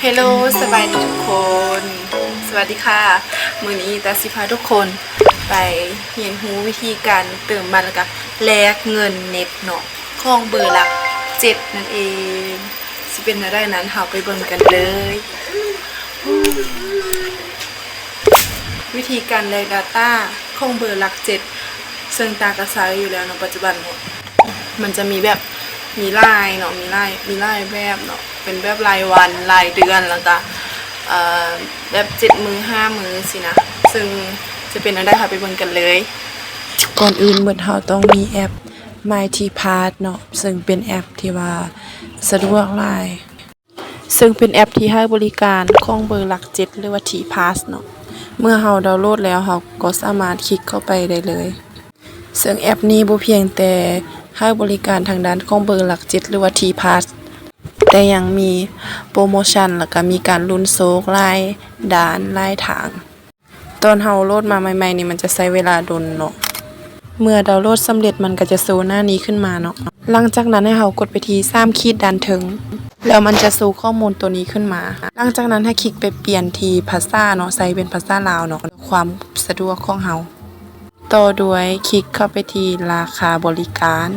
ເຮລໂລ ສະບາຍດີທຸກຄົນ ສະຫວັດດີຄ່ະ. ມື້ນີ້ຕາຊິພາທຸກຄົນໄປຮຽນຮູ້ວິທີການເຕີມບັດ ແລ້ວກະແລກເງິນເນັດເນາະ ຂອງເບີຫຼັກເຈັດນັ້ນເອງ. ຊິເປັນແນວໃດນັ້ນ ເຮົາໄປເບິ່ງກັນເລີຍ. ວິທີການແລກດາຕ້າຂອງເບີຫຼັກເຈັດ ເຊິ່ງຕາກະໃຊ້ຢູ່ແລ້ວເນາະ ປັດຈຸບັນເນາະ. ມັນຈະມີແບບ ມີຫຼາຍເນາະ ມີຫຼາຍ ມີຫຼາຍແບບເນາະ ເປັນແບບລາຍວັນ ລາຍເດືອນ ແລ້ວກະ ເອີ ແບບເຈັດມື້ ຫ້າມື້ຊີ້ນະ. ເຊິ່ງຈະເປັນແນວໃດ ເຮົາໄປເບິ່ງກັນເລີຍ. ກ່ອນອື່ນໝົດ ເຮົາຕ້ອງມີແອັບ ມາຍທີພາສເນາະ ເຊິ່ງເປັນແອັບທີ່ວ່າສະດວກຫຼາຍ ເຊິ່ງເປັນແອັບທີ່ໃຫ້ບໍລິການຂອງເບີຫຼັກເຈັດ ຫຼືວ່າທີພາສເນາະ. ເມື່ອເຮົາດາວໂຫຼດແລ້ວ ເຮົາກໍສາມາດຄລິກເຂົ້າໄປໄດ້ເລີຍ. ເຊິ່ງແອັບນີ້ບໍ່ພຽງແຕ່ໃຫ້ບໍລິການທາງດ້ານຂອງເບີຫຼັກເຈັດ ຫຼືວ່າທີພາສ ແຕ່ຍັງມີໂປຣໂມຊັນ ແລ້ວກະມີການລຸ້ນໂຊກຫຼາຍດ້ານຫຼາຍທາງ. ຕອນເຮົາໂຫຼດມາໃໝ່ໆນີ້ ມັນຈະໃຊ້ເວລາດົນເນາະ. ເມື່ອດາວໂຫຼດສຳເລັດ ມັນກະຈະໂຊໜ້ານີ້ຂຶ້ນມາເນາະ. ຫຼັງຈາກນັ້ນໃຫ້ເຮົາກົດໄປທີ່ສາມຂີດດ້ານເທິງ ແລ້ວມັນຈະໂຊຂໍ້ມູນໂຕນີ້ຂຶ້ນມາ. ຫຼັງຈາກນັ້ນໃຫ້ຄລິກໄປປ່ຽນທີ່ພາສາເນາະ ໃສ່ເປັນພາສາລາວເນາະ ເພື່ອຄວາມສະດວກຂອງເຮົາ. ຕໍ່ດ້ວຍຄລິກເຂົ້າໄປທີ່ລາຄາບໍລິການ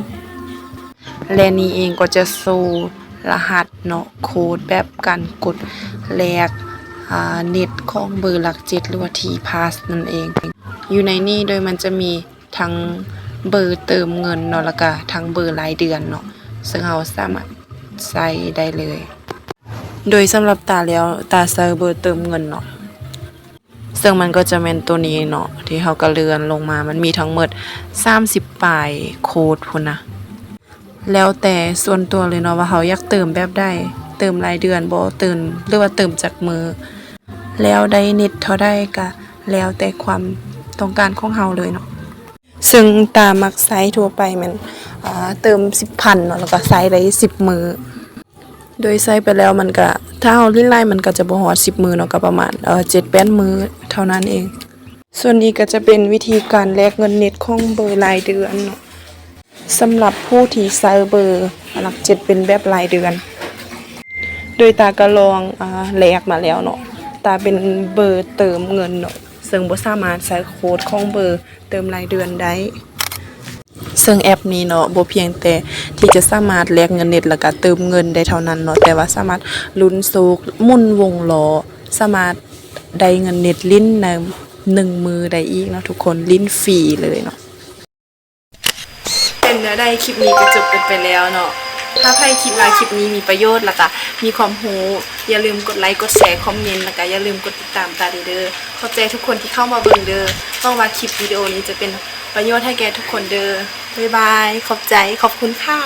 ແລະ ນີ້ເອງກໍຈະໂຊລະຫັດເນາະ ໂຄດແບບການກົດແລກ ອາ ເນັດຂອງເບີຫຼັກເຈັດ ຫຼືວ່າທີພາສນັ້ນເອງ. ຢູ່ໃນນີ້ໂດຍມັນຈະມີທັງເບີເຕີມເງິນເນາະ ແລ້ວກະທັງເບີລາຍເດືອນເນາະ ເຊິ່ງເຮົາສາມາດໃຊ້ໄດ້ເລີຍ. ໂດຍສຳລັບຕາແລ້ວ ຕາໃຊ້ເບີເຕີມເງິນເນາະ. ເຊິ່ງມັນກໍຈະແມ່ນໂຕນີ້ເນາະ ທີ່ເຮົາກະເລື່ອນລົງມາ ມັນມີທັງໝົດສາມສິບປາຍໂຄດພຸ້ນນະ. ແລ້ວແຕ່ສ່ວນຕົວເລີຍເນາະວ່າເຮົາຢາກເຕີມແບບໃດ ເຕີມລາຍເດືອນບໍ່ ເຕີມ ຫຼືວ່າເຕີມຈັກມື້ ແລ້ວໄດ້ເນັດເທົ່າໃດ ກະແລ້ວແຕ່ຄວາມຕ້ອງການຂອງເຮົາເລີຍເນາະ. ເຊິ່ງຕາມັກໃຊ້ທົ່ວໄປແມ່ນ ອາ ເຕີມສິບພັນເນາະ ແລ້ວກະໃຊ້ໄດ້ສິບມື້. ໂດຍໃຊ້ໄປແລ້ວມັນກະ ຖ້າເຮົາຫຼິ້ນຫຼາຍມັນກະຈະບໍ່ຮອດສິບມື້ເນາະ ກະປະມານ ເອີ ເຈັດແປດມື້ເທົ່ານັ້ນເອງ. ສ່ວນນີ້ກະຈະເປັນວິທີການແລກເງິນເນັດຂອງເບີລາຍເດືອນເນາະ ສຳລັບຜູ້ທີ່ໃຊ້ເບີຫຼັກເຈັດເປັນແບບລາຍເດືອນ. ໂດຍຕາກະລອງ ອາ ແລກມາແລ້ວເນາະ ຕາເປັນເບີເຕີມເງິນເນາະ ເຊິ່ງບໍ່ສາມາດໃຊ້ໂຄດຂອງເບີເຕີມລາຍເດືອນໄດ້. ເຊິ່ງແອັບນີ້ເນາະ ບໍ່ພຽງແຕ່ທີ່ຈະສາມາດແລກເງິນເນັດ ແລ້ວກະເຕີມເງິນໄດ້ເທົ່ານັ້ນເນາະ ແຕ່ວ່າສາມາດລຸ້ນໂຊກ ໝູນວົງລໍ້ ສາມາດໄດ້ເງິນເນັດຫຼິ້ນໃນໜຶ່ງມື້ໄດ້ອີກເນາະທຸກຄົນ ຫຼິ້ນຟຣີເລີຍເນາະ. ເປັນແນວໃດ ຄລິບນີ້ກະຈົບກັນໄປແລ້ວເນາະ. ຖ້າໃຜຄິດວ່າຄລິບນີ້ມີປະໂຫຍດ ແລ້ວກະມີຄວາມຮູ້ ຢ່າລືມກົດໄລ ກົດແຊ ຄອມເມັນ ແລ້ວກະຢ່າລືມກົດຕິດຕາມຕາເດີ. ຂອບໃຈທຸກຄົນທີ່ເຂົ້າມາເບິ່ງເດີ. ຫວັງວ່າຄລິບວິດີໂອນີ້ຈະເປັນປະໂຫຍດໃຫ້ແກ່ທຸກຄົນເດີ. ບາຍບາຍ ຂອບໃຈ ຂອບຄຸນຄ່ະ.